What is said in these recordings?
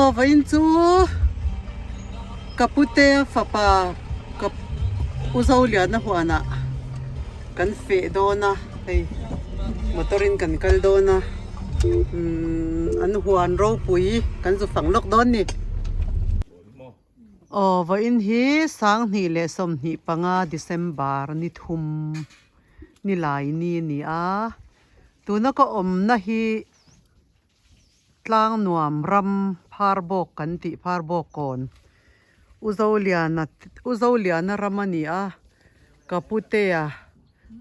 Aw vawiin chu ka putea fapa ka u Zoliana huanah kan feh dawn a hei motor in kan kal dawn a umm an huan ropui kan zu fang lawk dawn a ni. Aw vawiin hi 2025 December ni thum ni lai ni a ni a tuna ka awmna hi. Tlang nuam ram phar bawk kan tih phar bawk kawn U Zoliana U Zoliana ram a ni a, ka putea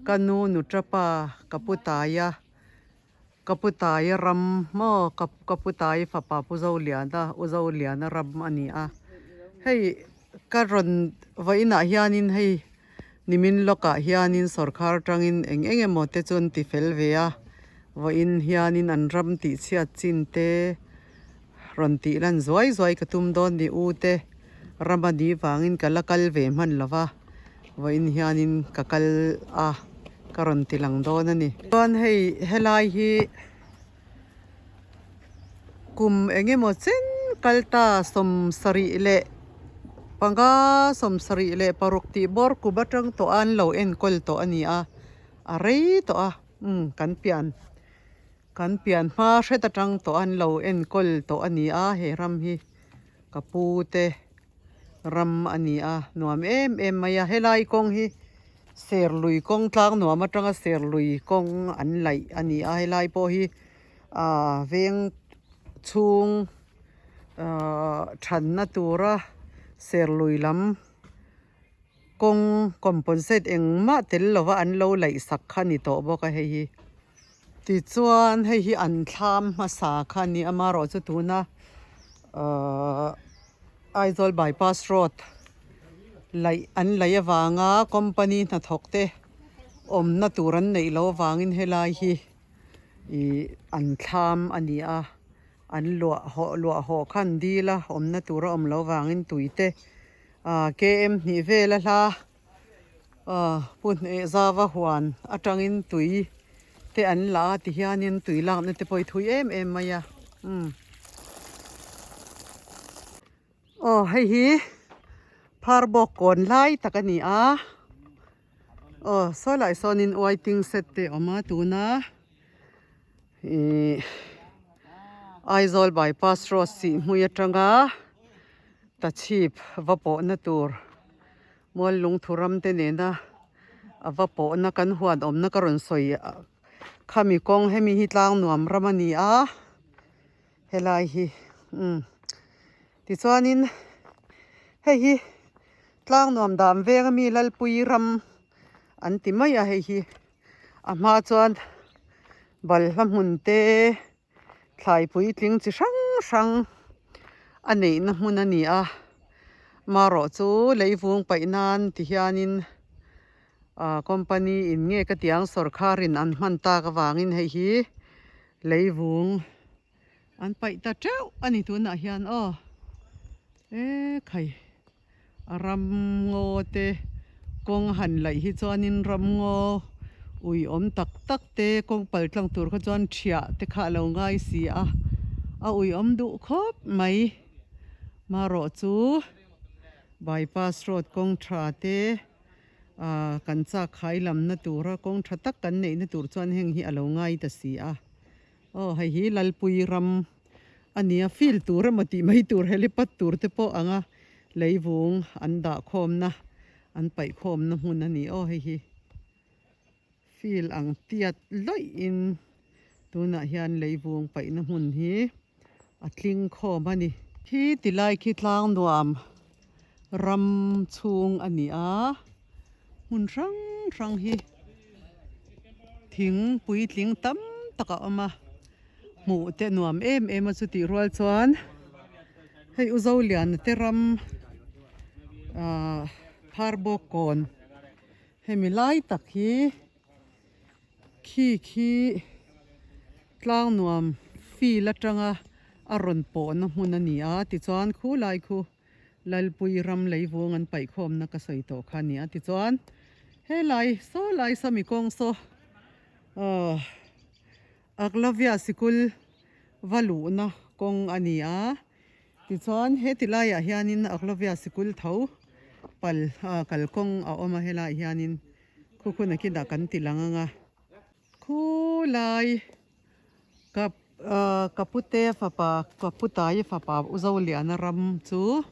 ka nu Nutrapa ka pu Taia ka pu Taia ram maw ka ka pu Taia fapa Pu Zoliana U Zoliana ram a ni a, hei ka rawn vawiinah hianin hei Nimin lawkah hianin sawrkhar atangin eng eng emaw te chu an ti fel ve a, vawiin hianin an ram tihchhiat chin te rawn tih lan zuai zuai ka tum dawn ni u te rama ni vangin ka la kal ve hman lo va, vawiin hianin ka kal a ka rawn ti lang dawn a ni. Chuan hei helai hi Kum eng emaw chen kal ta 75, 76 tih bawr kum atang tawh a an lo enkawl tawh a ni a, a rei tawh a, umm kan pian kan pian hma hret atang tawh a an lo enkawl tawh a ni a he ram hi ka pu te ram a ni a nuam em em mai a helai kawng hi. Serlui kawng tlang nuam atanga serlui kawng an laih a ni a helai pawh hi ahh veng chhung ahh thanna tura serlui lam kawng compensate engmah tel lova an lo laih sak kha a ni tawh bawk a hei hi tichuan hei hi an thlam hmasa kha a ni a amaherawhchu tuna ahh. Aizawl bypass road laih an laih avanga company hnathawk te awmna tur an neih loh avangin helai hi ih an thlam a ni a an luah hawh luah hawh kha an dil a awmna tur a awm loh avangin tui te ah km hnih vel a hla ah pu hneh zava huan atangin tui te an la a tihianin tui lakna te pawh hi thui em em mai a umm. Aw hei hi phar bawk kawn lai tak a ni a aw saw lai sawnin waiting set te a awm a tuna ihh Aizawl bypass road sihhmui atanga tachhip va pawhna tur mual lungthu ram te nena a va pawhna kan huan awmna ka rawn sawi khami kawng hemi hi tlang nuam ram a ni a. Helai hi umm tichuanin hei hi tlang nuam dan veng ami Lalpui ram an ti mai a hei hi a hma chuan balhla hmun te thlai puitling chi hrang hrang a neihna hmun a ni a marawh chu leivung paih nan ti hianin ah company in nge ka ti ang sawrkharin an hman tak avangin hei hi. Leivung an paih ta teuh a ni tunah hian aw e khai a ram ngaw te kawng han laih hi chuanin ram ngaw ui awm tak tak te kawng pal tlang tur kha chuan thiah te kha a lo ngai si a a ui awm duh khawp mai marawh chu bypass road kawng tha te. Aaa kan chak khai lamna tura kawng tha tak kan neihna tur chuan heng hi a lo ngai ta si a aw hei hi Lalpui ram a nia field tur emaw tih mai tur helipad tur te pawh anga leivung an dah khawmna an paih khawmna hmun a ni aw hei hi field ang tiat lawih in tunah hian leivung paihna hmun hi a tling khawm a ni. Khi ti lai khi tlang nuam ram chhung a ni a, hmun hrang hrang hi thing puitling tam tak a awm a, hmuh te nuam em em a chutih rual chuan hei u Zoliana te ram ahh phar bawk kawn hemi lai tak hi. Khi khi tlang nuam field atanga a rawn pawhna hmun a ni a tichuan khu lai khu Lalpui ram leivung an paih khawmna ka sawi tawh kha a ni a tichuan helai saw lai sawmi kawng saw aw Aklavya sikul va luhna kawng a ni a. Tichuan heti laiah hianin Aklovia sikul tho pal kalkawng a awm a helaiah hianin khukhuna kinah kan ti lang ang a. Khulai ka ka pute fapa ka putai fapa U Zoliana ram chu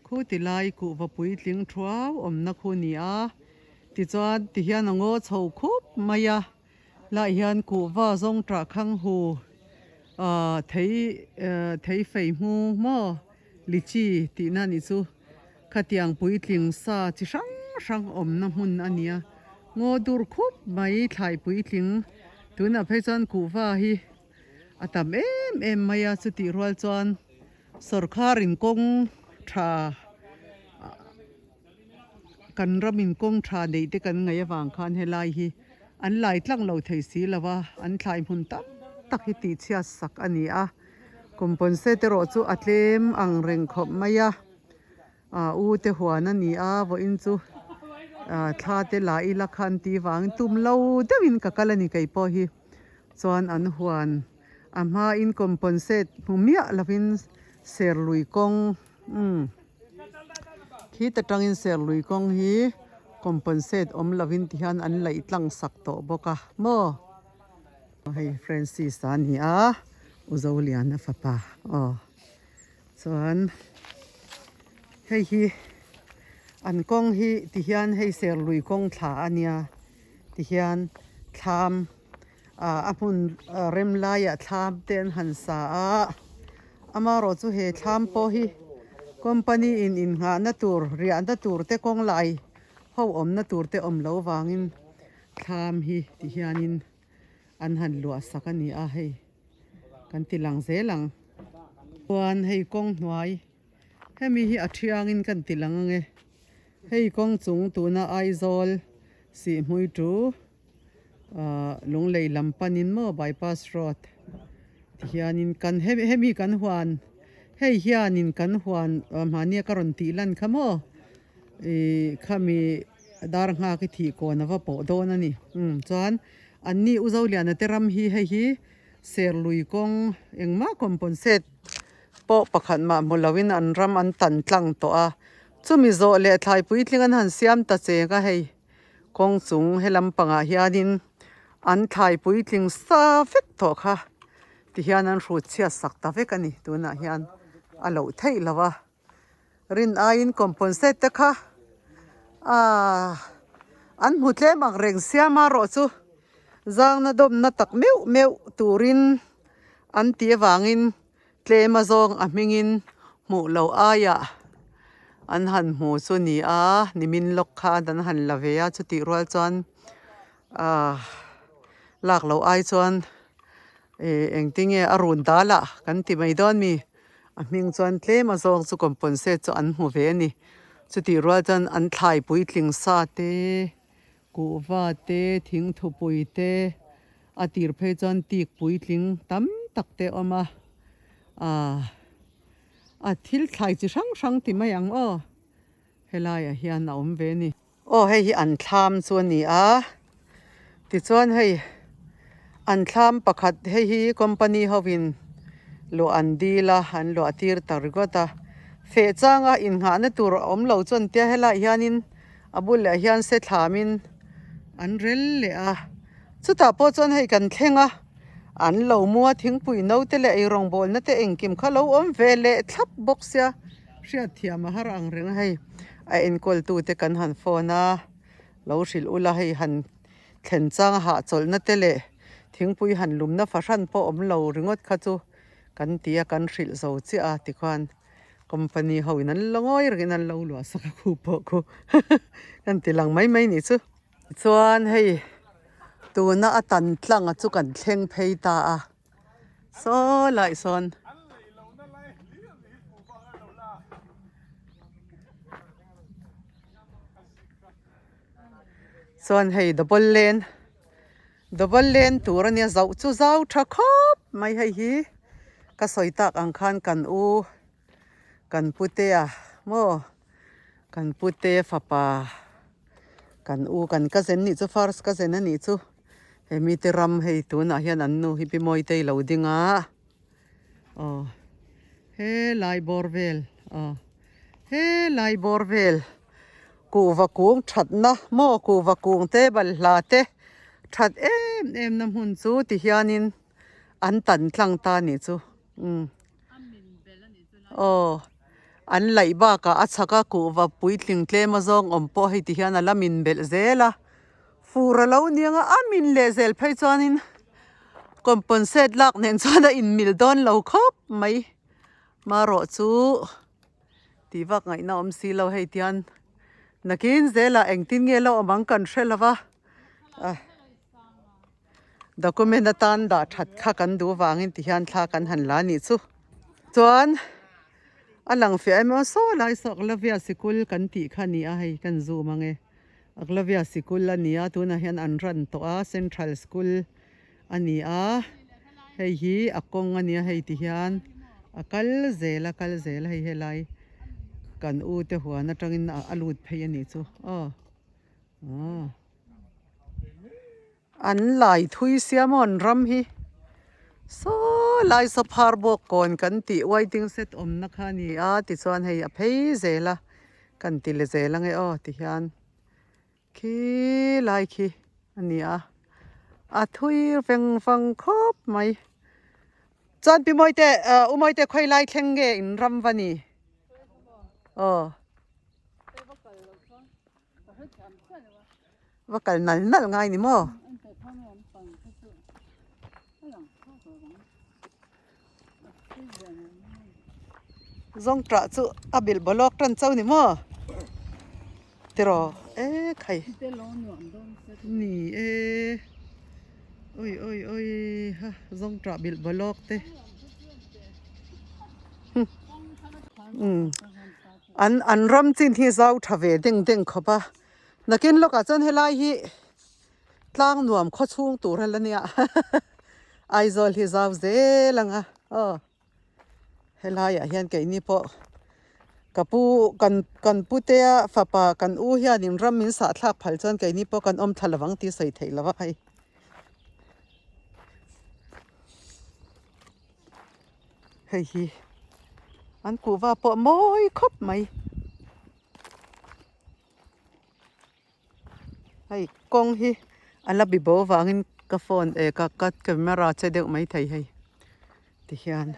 khu ti lai kuhva puitling thuau awmna khu a ni a tichuan tihian a ngaw chho khup mai a. Lah hian kuhva zawng tah khang hu ah thei eh thei fei hmu maw lichi tihna a nih chu khatiang puitling sa chi hrang hrang awmna hmun a ni a ngaw dur khup mai thlai puitling tunah phei chuan kuhva hi a tam em em mai a chutih rual chuan sawrkhar in kawng tha Kan ramin kawng tha neih te kan ngaih avang khan helai hi an lai tlang lo thei si lo a, an thlai hmun tam tak hi tihchhiat sak a ni a, componsate erawh chu a tlem ang reng khawp mai a, ah u te huan a ni a vawiin chu ah thla te la ila khan tih vangin tum lo deuhin ka kal a ni kei pawh hi chuan an huan a hmain componsate hmu miah lovin serlui kawng umm. Khit atangin Serlui kawng hi compensate awm lovin ti hian an laih tlang sak tawh bawk a maw. Hei Francis a ni a, U Zoliana fapa aw. Chuan hei hi an kawng hi ti hian hei Serlui kawng thla a nia ti hian thlam ah a hmun rem laiah thlam te an han sa a amaherawh chu he thlam pawh hi company in innghahna tur riahna tur te kawng lai ho awmna tur te awm loh vangin thlam hi ti hianin an han luah sak a ni a hei kan ti lang zel ang chuan hei kawng hnuai hemi hi a thiangin kan ti lang ang e hei kawng chung tuna Aizawl Sihhmui tu. Ahh Lunglei lam panin maw bypass road ti hianin kan hemi hemi kan huan hei hianin kan huan mahnia ka rawn tih lan kha maw ihh khami dar nghak i thih kawn a va pawh dawn a ni umm chuan anni U Zoliana te ram hi hei hi Serlui kawng engmah compensate pawh pakhat mah hmu loin an ram an tan tlang tawh a chumi zawh leh thlai puitling an han siam ta cheng a hei. Kawng chung he lampangah hianin an thlai puitling sa vek tawh kha tihian an hrut chhiat sak ta vek a ni tunah hian a loh theih lo a rin aiin compensate te kha ahh an hmu tlem ang reng siam a rawh chu zangna dawmna tak meuh meuh turin an tih avangin Tlem a zawng a hmingin hmuh loh aiah an han hmu chu ni a, nimin lawk khan an han la ve a, chutih rual chuan ahh lak loh ai chuan ih engtinge a run dal ah kan ti mai dawn mi a hming chuan tlem a zawng chu compensate chu an hmu ve a ni, chutih rual chuan an thlai puitling sa te kuhva te thingthupui te. A tir phei chuan tik puitling tam tak te a awm a, aah a thil thlai chi hrang hrang ti mai ang aw helaiah hian a awm ve a ni. Aw hei hi an thlam chu a ni a, tichuan hei an thlam pakhat hei hi company hovin luah an dil a, an luah tir ta ringawt a, feh changa innghahna tur a awm lo chuan tia helaiah hianin a bulah hian se thlamin an rel leh a chutah pawh chuan hei kan thleng a an lo mu a thingpui no te leh eirawngbawlna te engkim kha lo awm ve leh thlap bawk sia hriatthiam a har ang reng a hei a enkawl tu te kan han phone a lo hrilh ula hei han thlen chang a hahchawlhna te leh thingpui han lumna fahran pawh awm lo ringawt kha chu kan ti a kan hrilh zo chiah a tikhuan. Company ho in an la ngawi rengin an lo luah sak a khu pawh khu kan ti lang mai mai nih chu. Chuan hei tuna a tan tlang a chu kan thleng phei ta a saw lai sawn. Chuan hei double lane double lane tur ania zauh chu zau tha khawp mai hei hi ka sawi tak ang khan kan u kan putea maw kan pute fapa kan u kan cousin nih chu first cousin a nih chu he mite ram hei tunah hian an nu hi pi mawitei lo ding a aw he. Helai bawr vel aw helai bawr vel kuhva kung thatna maw kuhva kung te balhla te that em em na hmun chu ti hianin an tan tlang ta a nih chu umm aw an laih bakah a chhak a kuhva puitling tlem a zawng awm pawh hei ti hian a la min belh zel a. Fur a lo niang a, a min leh zel phei chuanin compensate lak nen chuan a inmil dawn lo khawp mai. Marawh chu tih vak ngaihna awm si lo hei tian nakin zelah engtin nge la awm ang kan hre lo va, document atan dah that kha kan duh vangin ti hian thla kan han la nih chu. Chuan a lang fiah em a saw lai saw Aklavia sikul kan tih kha a ni a hei kan zoom ang e. Aklavia sikul a ni a tunah hian an run tawh a central school a ni a hei hi a kawng a nia hei ti hian a kal zel a kal zel a hei helai kan u te huan atangin a lut phei a nih chu aw aw an lai thui sia maw an ram hi saw lai saw phar bawk kawn kan tih waiting shed awmna kha a ni a tichuan hei a phei zel a. Kan ti le zel ange aw ti hian khi lai khi a ni a, a thui veng vang khawp mai. Chuan pi Mawite ah u Mawite khawi lai thleng nge in ram va ni? Aw. Va kal nal nal ngai ni maw? Zawng tah chu a bilh bawlawk tan chauh ni maw tiraw e khai ni e ui ui ui ha zawng tah bilh bawlawk te umm an an ram chin hi zau tha ve deng deng khawp a nakin lawkah chuan helai hi. Tlang nuam khaw chhung tur a la nia Aizawl hi zau zel ang a aw helaiah hian keini pawh ka pu kan kan putea fapa kan u hianin ram min sah thlak phal chuan keini pawh kan awm thla lovang tih sawi theih lova hei. Hei hi an kuhva pawh mawi khawp mai. Hei kawng hi a la bi bo vangin ka phone eh ka ka camera che deuh maithei hei tihian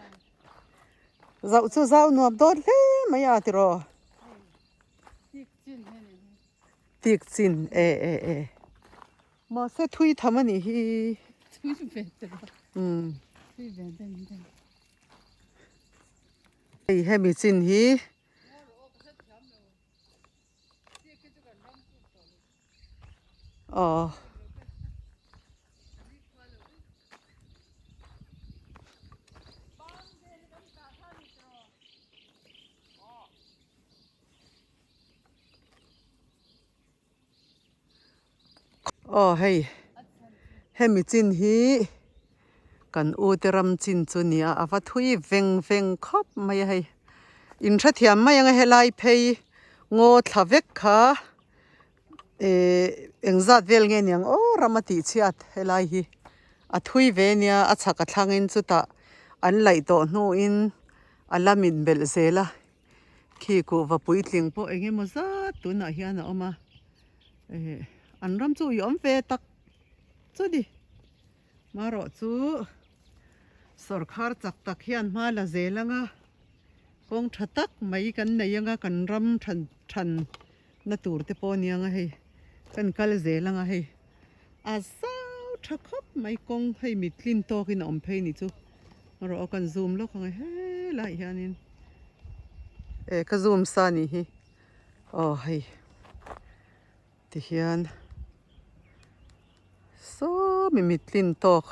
zauh chu zau nuam dawn hle mai a tiraw tik chin e e e mahse thui tham a nih hi umm hei hemi chin hi. Aw. Aw hei hemi chin hi kan u te ram chin chu nia a va thui veng veng khawp mai a hei in hrethiam mai ang a helai phei ngaw thla vek kha ehh engzat vel nge niang aw ram a tih chhiat helai hi a thui ve nia a chhak a thlangin chutah an laih tawh hnuin a la mit belh zel a. Khi kuhva puitling pawh eng emaw zat tunah hian a awm a eh an ram chu i awm ve tak chu ni marawh chu sawrkhar chak tak hian hma la zel ang a kawng tha tak mai kan nei ang a kan ram than than na tur te pawh a ni ang a hei kan kal zel ang a hei a zau tha khawp mai kawng hei mittlin tawkin a awm phei ni chu marawh a kan zoom lawk ang e helaiah hianin eh ka zoom sa a nih hi aw hei tihian saw mi mittlin tawk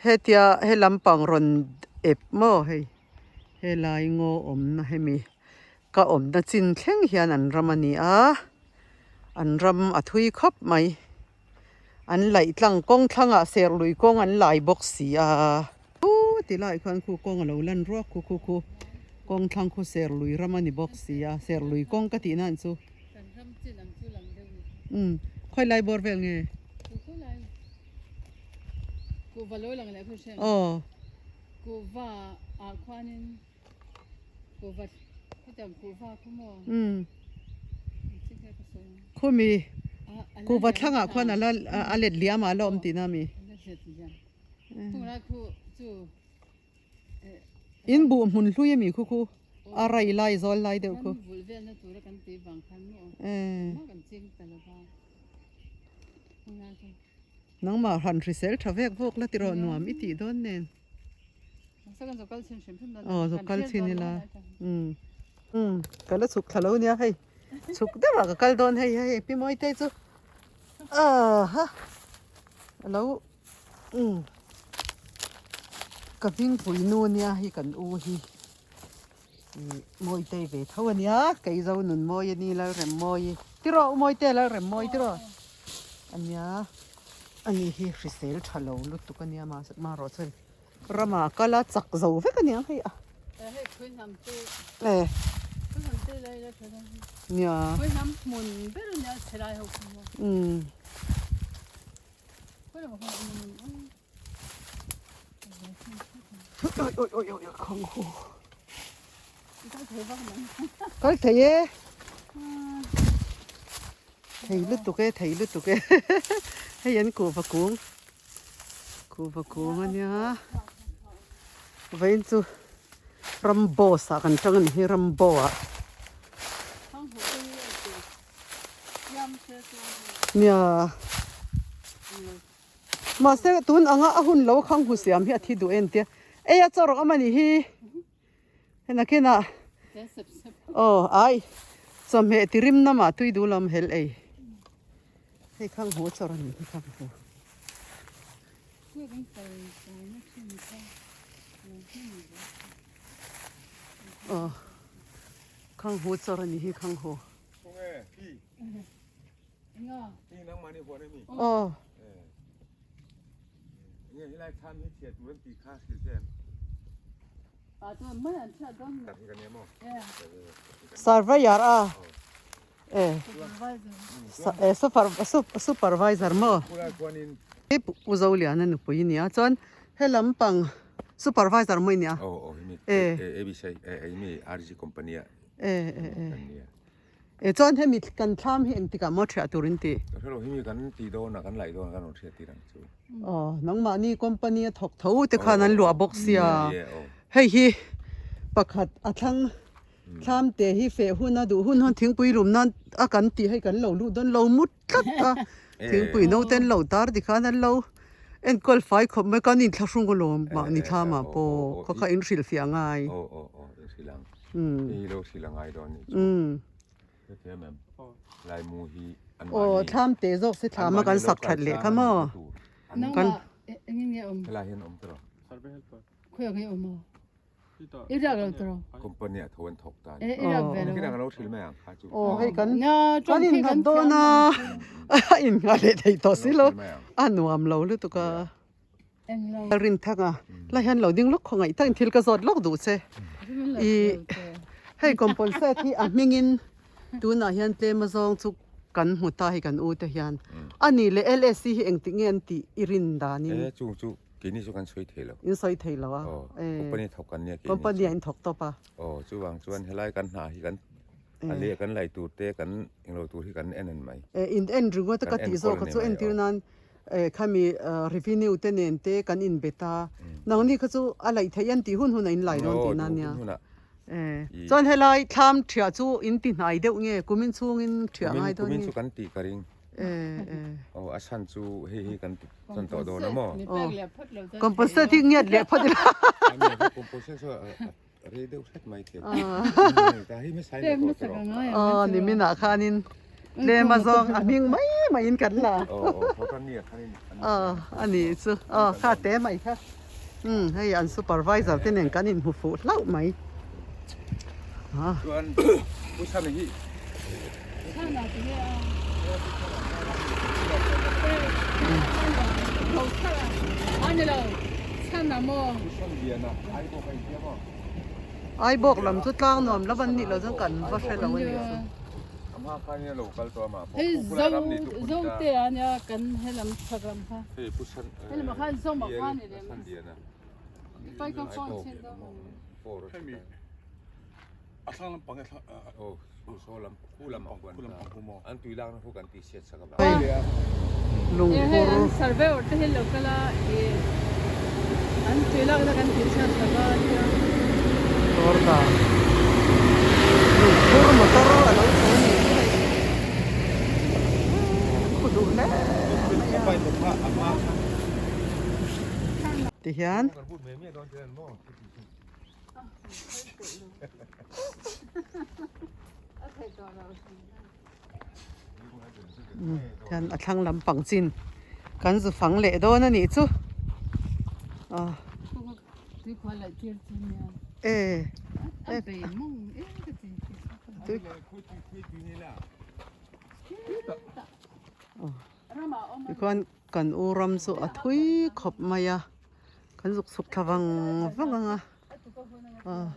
hetia he lampang rawn ep maw hei helai ngaw awmna hemi. Ka awmna chin thleng hian an ram a ni a, an ram a thui khawp mai. An laih tlang kawng thlangah serlui kawng an lai bawk si a. Khu ti laiah khuan khu kawng a lo lan ruak khu khu khu kawng thlang khu serlui ram a ni bawk si a, serlui kawng ka tih nan chu. Kan ram chin ang chu lang deuh ni. Umm khawi lai bawr vel nge? Khu khawi lai kuhva lo lang leh khu hriat. Aw. Kuhva ah khuanin. Umm khumi kuhva thlangah khuan a la a let liam ah a la awm tihna a mi? In buh hmun hlui a mi khu khu a rai lai zawl lai deuh khu. Nangmah han hrisel tha vek vawk la tiraw nuam i tih dawn nen. Aw zuk kal chhin ila umm umm ka la chhuk thla lo nia hei chhuk deuh ah ka kal dawn hei hei pi mawi te chu aha alo umm ka hmingpui nu nia hei kan u hi ih mawi te ve tho ania kei zo nun mawi ani Lalremmawi tiraw u mawi te Lalremmawi tiraw ania. Ani hi hrisel tha lo lutuk ania mahse marawh chuan ramah kal a chak zo vek aniang hei a. Hei khawi hnam te Eh. Khawi hnam te lai la tha dawn hi. Nia. Khawi hnam hmun ber ania chhe lai ho khi hian. Umm. Khawi lamah khan awm ang em Oi oi oi oi khang hu. Kal thei vak mai. Kal thei e. Thei lutuk e, thei lutuk e. Hei an kuhva kung. Kuhva kung ania. Vawiin chu Ramboss ah kan tang a ni hi, Rambo ah. Nia. Mahse tun anga a hun lo khang hu siam hi a thi duh en tia. Ei a chaw rawh awm a ni hi. Hei nakinah aw ai chawhmeh ti rim namah tui duh lam hel ei hei khang haw chawr a ni hi khang haw. Aw khang haw chawr a ni hi khang haw. Aw. Surveyor a eh supervisor maw Pu Zoliana nupui nia chuan he lampang supervisor maw i nia eh eh eh. E chuan hemi kan thlam hi engtikah maw thiah tur in tih? Ka hrelo hemi kan tih dawn a kan laih dawn a kan rawn hriat tir ang chu. Aw nangmahni company a thawk tho te khan an luah bawk sia. Hei hi pakhat a thlang thlam te hi feh hun a duh hun hun thingpui lum nan a kan tih hei kan lo luh dawn lo mut tlat a thingpui no te an lo tar tikhan an lo enkawl fai khawp mai kan inthlahrung alawm mahni thlamah pawh kha kha in hrilhfiah ngai. Aw aw aw inhrilh ang. Hei hi lo hrilh a ngai dawn nih chu. Hrethiam em? Laimu hi an mahni. Aw thlam te zawk se thlam a kan sak that leh kha maw. Nangmah engin nge awm? Helai hian awm tawh. Khawiah nge awm a? I riak lo tawh. Company ah tho an thawk ta ni. I riak ve lo. Kina kan lo hrilh mai ang kha chu. Aw hei kan kan innghat dawn a a innghat leh thei tawh si lo a nuam lo lutuk a. Rin thak a la hian lo ding lawk khawngaih takin thil ka zawt lawk duh che i hei componsate hi a hmingin tunah hian tlem azawng chu kan hmu ta hei kan u te hian a ni leh LSC hi engtik nge an tih i rin danin. E chung chu keini chu kan sawi thei lo. In sawi thei lo a. Aw company thawk kan nia keini chu. Company ah in thawk tawp a. Aw chuvang chuan helai kan hna hi kan a leh kan lai tur te kan englo tur hi kan en en mai. E in en ringawt a ka tih zawk kha chu entir nan Khami revenue te nen te kan inbe ta. Nangni kha chu a laih theih an tih hun hun a in lai dawn tihna ania. Chuan helai thlam thiah chu in ti hnai deuh nge kumin chhungin thiah ngai dawn nge? Kumin chu kan tih ka ring. Aw a chhan chu hei hi kan chuan tawh dawn a maw? Compensate hi ngiat leh phawt ila. Compensate chu a rei deuh hret mai thei. Aw niminah khanin tlem azawng a hming mai maiin kan la. Aw a nih chu aw kha te mai kha umm hei an supervisor te nen kan inhmu fuh hlauh mai. Chuan Pu Chhana hi Aibawk lam chu tlang nuam lo an nih loh chuan kan va hre lo a nih chu. A thlang lampang nge thlang Aw saw lam khu lam ang khuan an tui lakna khu kan tih chhiat sak avang. Lungphur. An surveyor te hi lo kal a i an tui lakna kan tih chhiat sak a tia. Torda lungphur motor a lo chho ni chu hei khu duh hle mai a. Tihian. Hian a thlang lampang chin kan zu fang leh dawn a nih chu ah e tikhuan kan u ram chu a thui khawp mai a kan zuk chhuk thla vang vang ang a ah.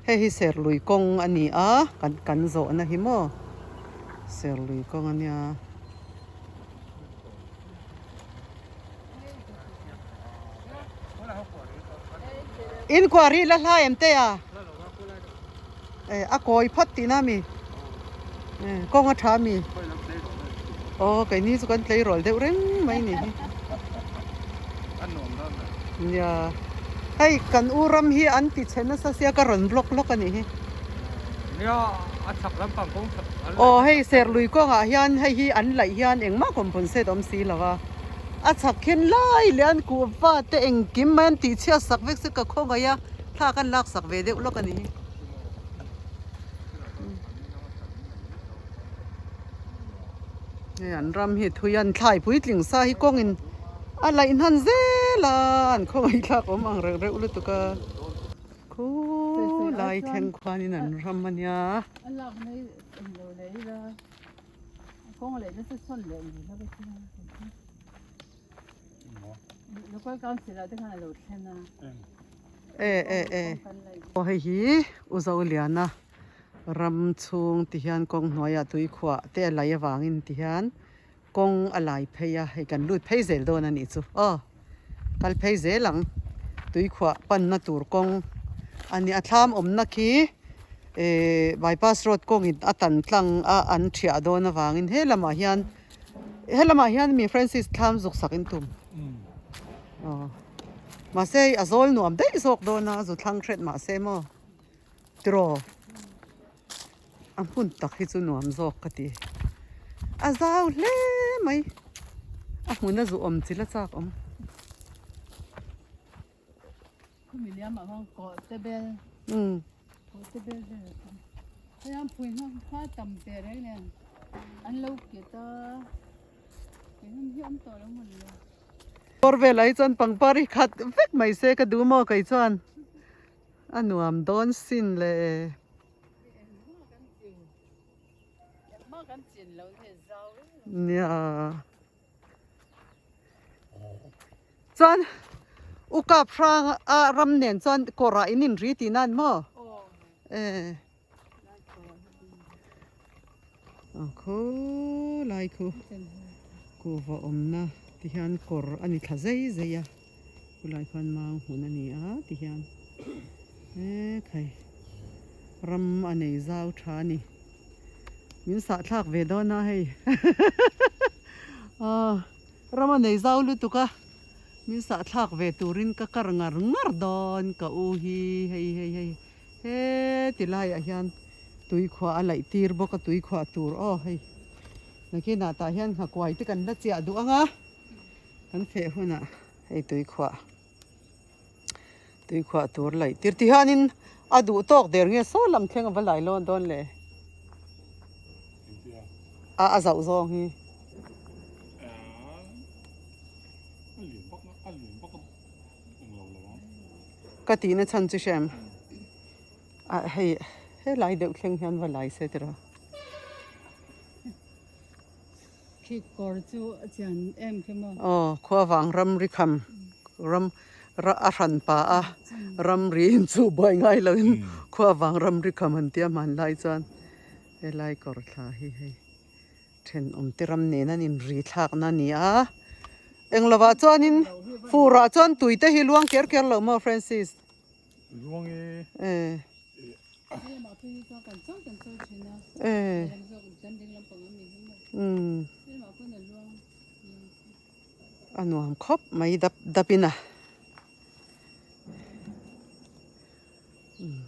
Hei hi serlui kawng a ni a kan kan zawhna hi maw serlui kawng a nia. Inquiry la hlai em te a? Eh a kawi phawt tihna a mi? Eh kawng a tha a mi? Aw keini chu kan tleirawl deuh reng mai ni hi. Nia hei kan u ram hi an ti chhe nasa sia ka rawn block lawk a nih hi. Aw hei serlui kawngah hian hei hi an laih hian engmah compensate awm si lo va. A chhak khin lai leh an kuhva te engkim mai an tih chhiat sak vek se ka khawngaih a, thla kan lak sak ve deuh lawk a ni hi. Hei an ram hi thui an thlai puitling sa hi kawngin a laih hnan zel a, an khawngaih thlak awm ang reuh reuh lutuk a. Khulai thleng khuanin an ram a nia. E e e aw hei hi U Zoliana ram chhung ti hian kawng hnuaiah tui khuah te a lei avangin ti hian kawng a lai phei a hei kan lut phei zel dawn a nih chu aw kal phei zel ang tui khuah panna tur kawng a ni a thlam awmna khi ehh bypass road kawngin a tan tlang a an thiah dawn avangin he lamah hian he lamah hian mi Francis thlam zuk sak in tum aw mahse hei a zawl nuam daih zawk dawn a zu thlang hret mahse maw tiraw. A hmun tak hi chu nuam zawk ka ti. A zau hle mai. A hmun a zu awm chi la chak awm. Khumi liam ah khan kawh te bel. Umm. Kawh te bel vel a tam. Hei an phui hma kha tam ve reng nen an lo kit a. Kei hi awm tawh lo mawn le. Bawr velah hi chuan pangpar hi khat vek mai se ka duh maw kei chuan. A nuam dawn sin le. Nia. Chuan u kap hrang a ram nen chuan kawrah in inri tih nan maw? E. A khawlai khu kuhva awmna ti hian kawr a ni thla zei zei a. Khulai khuan mau hmun a ni a ti hian e khai ram a nei zau tha a ni min sah thlak ve dawn a hei aw ram a nei zau lutuk a min sah thlak ve turin ka kar ngar ngar dawn ka u hi hei hei hei heti laiah hian tuikhuah a laih tir bawk a tuikhuah tur aw hei nakinah tah hian nghakuai te kan la chiah duh ang a. Kan feh hunah hei tuikhuah tuikhuah tur laih tir ti hianin a duh tawk der nge saw lam thleng a va lai lawn dawn le a a zauh zawng hi. Ka tihna chhan chu hrem a hei helai deuh thleng hian va lai se tiraw. Khi kawr chu a chian em khi maw? Aw, khuavang ramri kham ram a hran pa a, ramri in chu buai ngai lo in khuavang ramri kham an tia hman lai chuan. Helai kawr thla hi hei thenawm te ram nen an inri thlakna a ni a, englovah chuanin furah chuan tui te hi luang ker ker lo maw Francis? Luang e. Eh. Eh. Umm. A nuam khawp mai dap dap in a. Umm.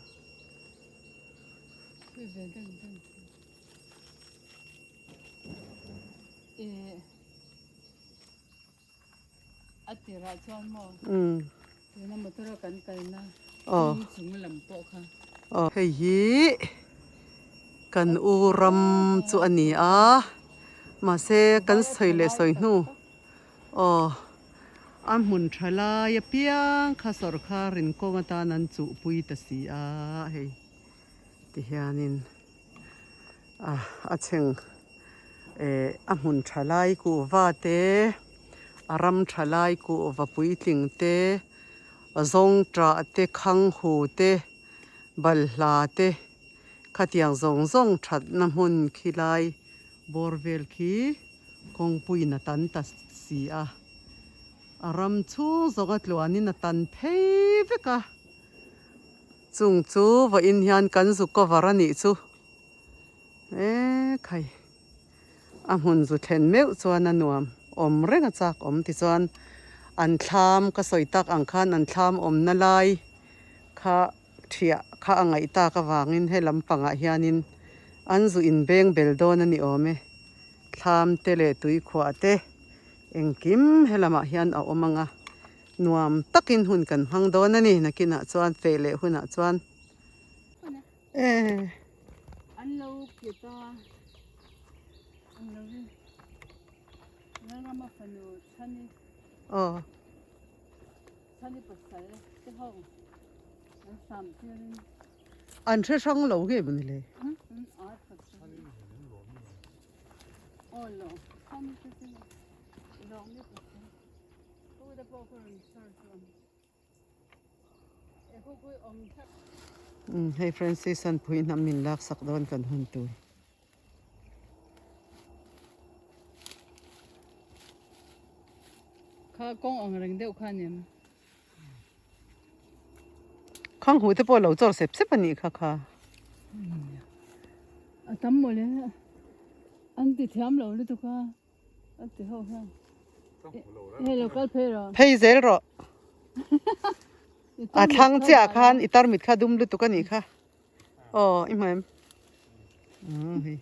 Hei hi kan u ram chu a ni a mahse kan sawi leh sawi hnu aw a hmun tha lai apiang kha sawrkar in kawng atan an chuhpui ta si a hei tihianin a chheng eh a hmun tha lai kuhva te a ram tha lai kuhva puitling te zawngṭah te khang hu te balhla te khatiang zawng zawng thatna hmun khi lai bawr vel khi kawngpuiin a tan ta si a a ram chhung zawng a tluanin a tan phei vek a. Chung chu vawiin hian kan zu cover a nih chu e khai a hmun zu thlen meuh chuan a nuam awm reng a chak awm tichuan an thlam ka sawi tak ang khan an thlam awmna lai kha thiah kha a ngaih tak avangin he lampangah hianin an zu inbeng bel dawn a ni awm e thlam te leh tuikhuah te engkim he lamah hian a awm ang a. Nuam takin hun kan hmang dawn a ni, nakinah chuan feh leh hunah chuan e. An lo kit a, an lo hi Lalrama fanu Chhani. Aw. Chhani pasal te ho an sam tirin. An hre hrang lo nge maw ni le? Aw lo, Chhani te chu lawng ni pasal. Umm hei Francis an phui hnam min lak sak dawn kan hun tur. Kha kawng ang reng deuh kha aniam. Khang hu te pawh lo chawr sep sep anih kha kha. A tam mawle an ti thiam lo lutuk a. Phei zel rawh. A thlang chiah khan i tarmit kha dum lutuk a nih kha. Aw i hmu em? Aw hei.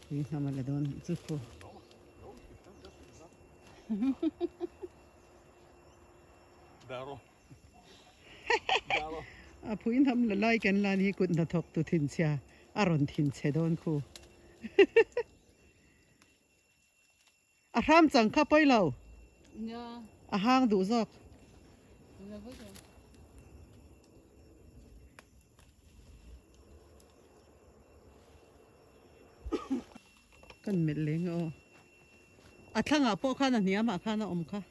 Pui hnam a la dawn chu khu. A phui hnam la lai kan lan hi kut hnathawk tu thinchhia a rawn thinchhe dawn khu. A hram chang kha pawi lo. A hang duh zawk. Kan melh leng aw. A thlangah pawh khan a hniamah khan a awm kha.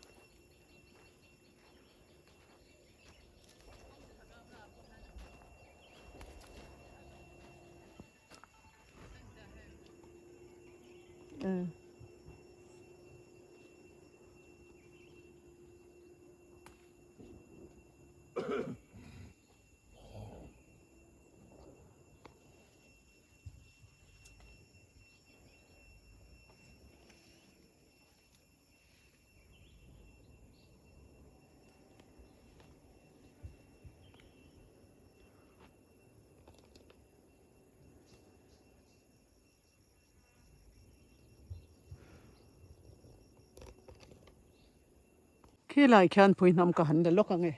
Khi lai khian phui hnam ka han la lawk ang e.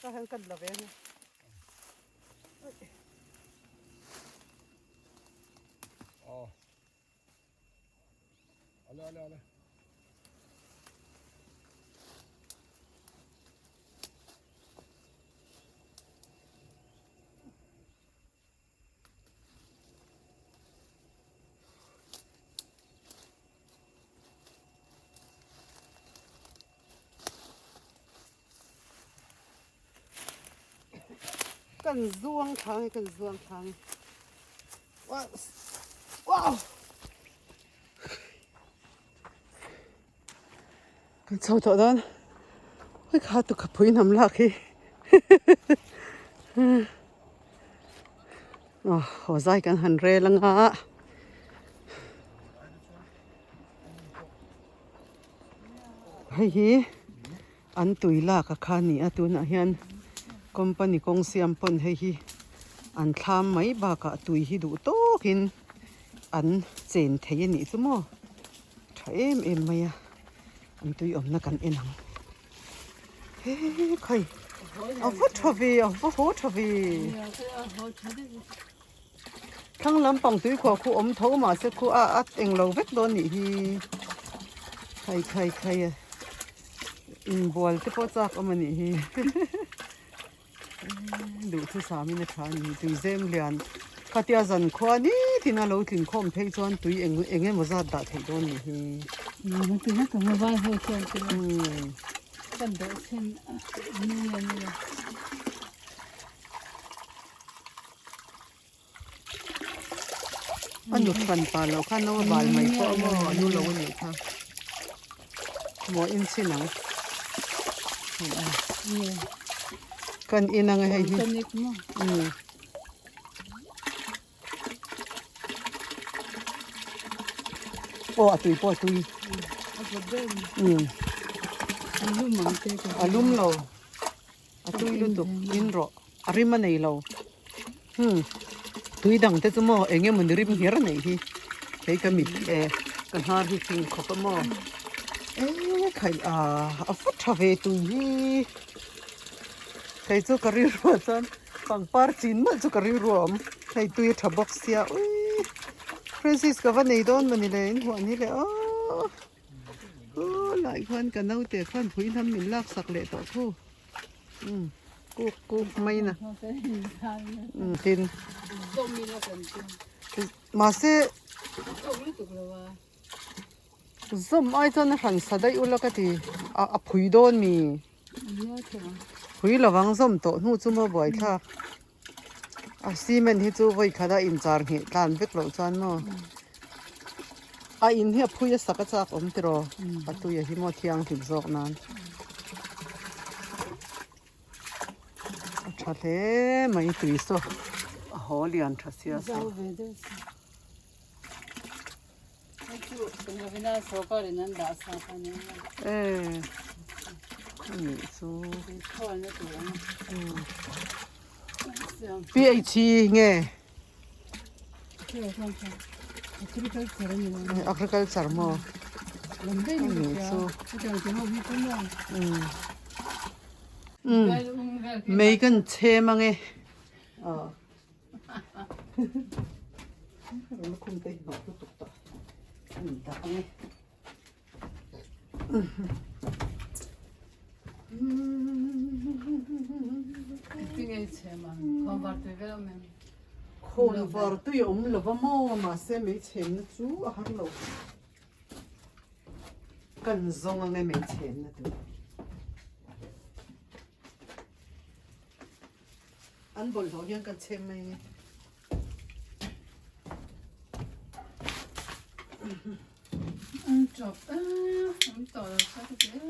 Ka han kan la ve ang e. Kan zuang thla nge kan zuang thla nge wow kan chho tawh dawn hei kha tu kha pui hnam lak hi aw haw zai kan han rel anga hei hi an tui lak a kha a ni a tunah hian company kawng siam pawn hei hi an thlam mai bakah tui hi duh tawkin an chen thei a nih chu maw tha em em mai a an tui awmna kan en ang he khai a va tha ve a va haw tha ve thlang lampang tui khuah khu awm tho mahse khu a a englo vek dawn nih hi khai khai khai a inbual te pawh chak awm a nih hi duhthusam in a tha a ni tui zem lian khatia zan khua ni tin a lo tling khawm phei chuan tui eng eng emaw zat dah theih dawn nih hi. A nut hran pa loh kha no a bal mai pawh a maw a nu lo a nih kha maw in chhin ang kan in ang a hei hi umm aw a tui pawh a tui umm a lum lo. A tui lutuk in rawh a rim a nei lo hmm tui dang te chu maw eng emawni rim ngher a neih hi hei ka mit e ka hnar hi fing khawp a maw e khai a a va tha ve tui hi hei chu ka rilru ah chuan pangpar chin mawlh chu ka rilru a awm hei tui a tha bawk sia ui Francis ka va nei dawn mawni le in huan hi le aw. Aw lai khuan ka naute khuan phui hnam min lak sak leh tawh thu umm kuk kuk mai na umm tin mahse zawm ai chuan a hran sa daih ula ka ti a a phui dawn mi phui lovang zawm tawh hnu chu maw buaithlak. A cement hi chu vawi khat a inchar ngheh tlan vek loh chuan maw a in hi a phui a sak a chak awm tiraw a tui a hi maw thianghlim zawk nan a tha hle mai tui saw a haw lian tha sia saw. PH nge agriculture maw mei kan chhem ange. Khawn var tui a awm lo va maw mahse meichhenna chu a har lo kan zawng ang e meichhenna tur. An bawlhhlawh hian kan chhem mai nge. An chawp a, an tawh lo sa ka ti e.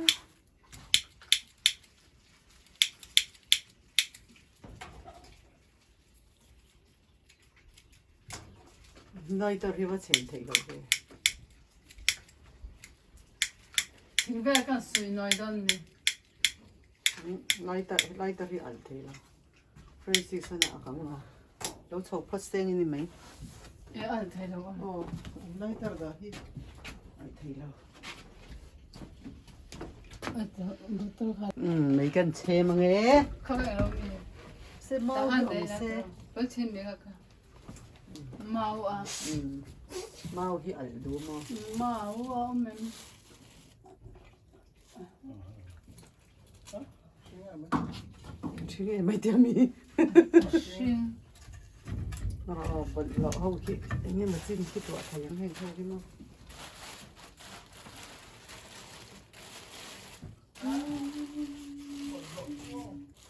Lighter hi va chhem theih loh ve. Thing vel kan sui nawi dawn ni. Lighter lighter hi alh thei lo Francis a a kang a lo chho phawt seng in ni mai e alh thei lo a aw lighter dah hi alh thei lo um mei kan chhem ang e khaw lo mi se mau hi awm se pal chen me ka ka mau a um. Mau hi alh duh maw? Mau a awm em? Ṭhing em mai tia mi? Ṭhing. Aw bawlhhlawh ho khi eng emaw chin khi tuah thei ang heng ho hi maw?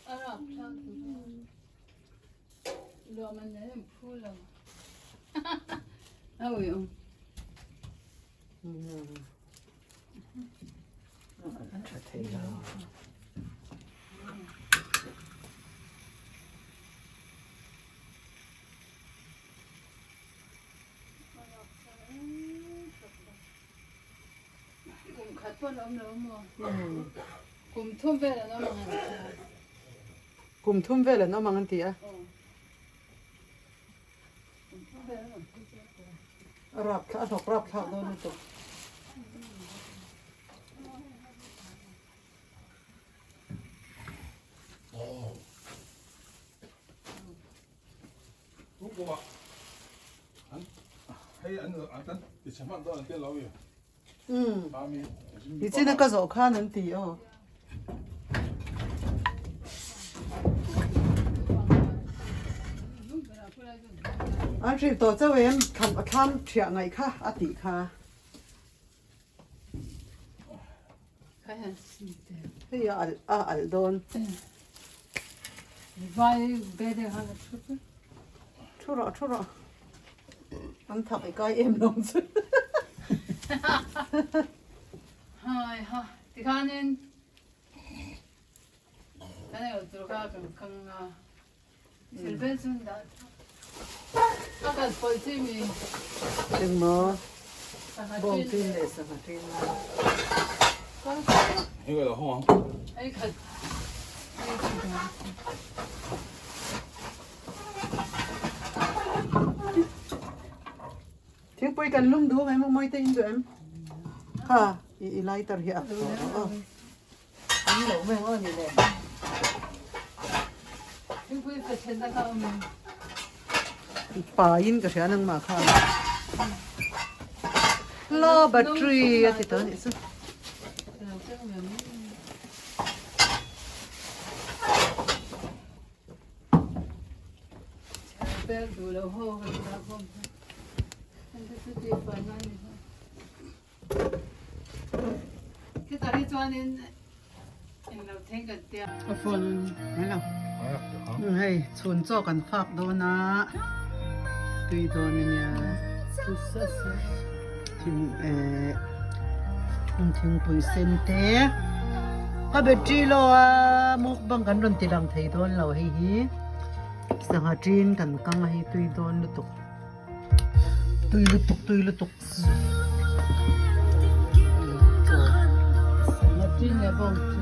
A rap thlak tur. Luah man nen an phu lo. A ui awm. Tha thei lo. Kum khat pawh an awm lo maw? Kum thum vel an awm ang an ti a. Kum thum vel an awm ang an ti a. A rap thla a hlawk rap thlak dawn lutuk. Nichina ka zawh khan an ti aw. An hrilh tawh chauh em thlam thiah ngaih kha a tih kha. Hei a alh a alh dawn. Thu rawh thu rawh. An thak i kai em lo chu. Hai ha tikhanin kan ei tur kha kan kang a. Thil bel chun dah a kal pawlh chi mi. Engmaw bawng tin leh sangha tin. Ei khat. Thingpui kan lum duh mai maw mawi te in duh em? Kha i lighter hi a tawh aw. An lo mai ang aw ni le. Thingpui ka then na kha awm em? Pa in ka hria nangmah kha. Low battery a ti tawh anih chu. Bel duh lo ho ka ti ta khawm. An te chu ti fai ngai ni. Khitah hi chuanin englo thleng kan tia. Ka phone hello. Hei chhun chaw kan fak dawn a tui dawn ania thing eh thingpui sen te ka battery low a mukbang kan rawn ti lang thei dawn lo hei hi sangha tin kan kang a hei tui dawn lutuk. Tui lutuk tui lutuk. Tin leh bawng chu.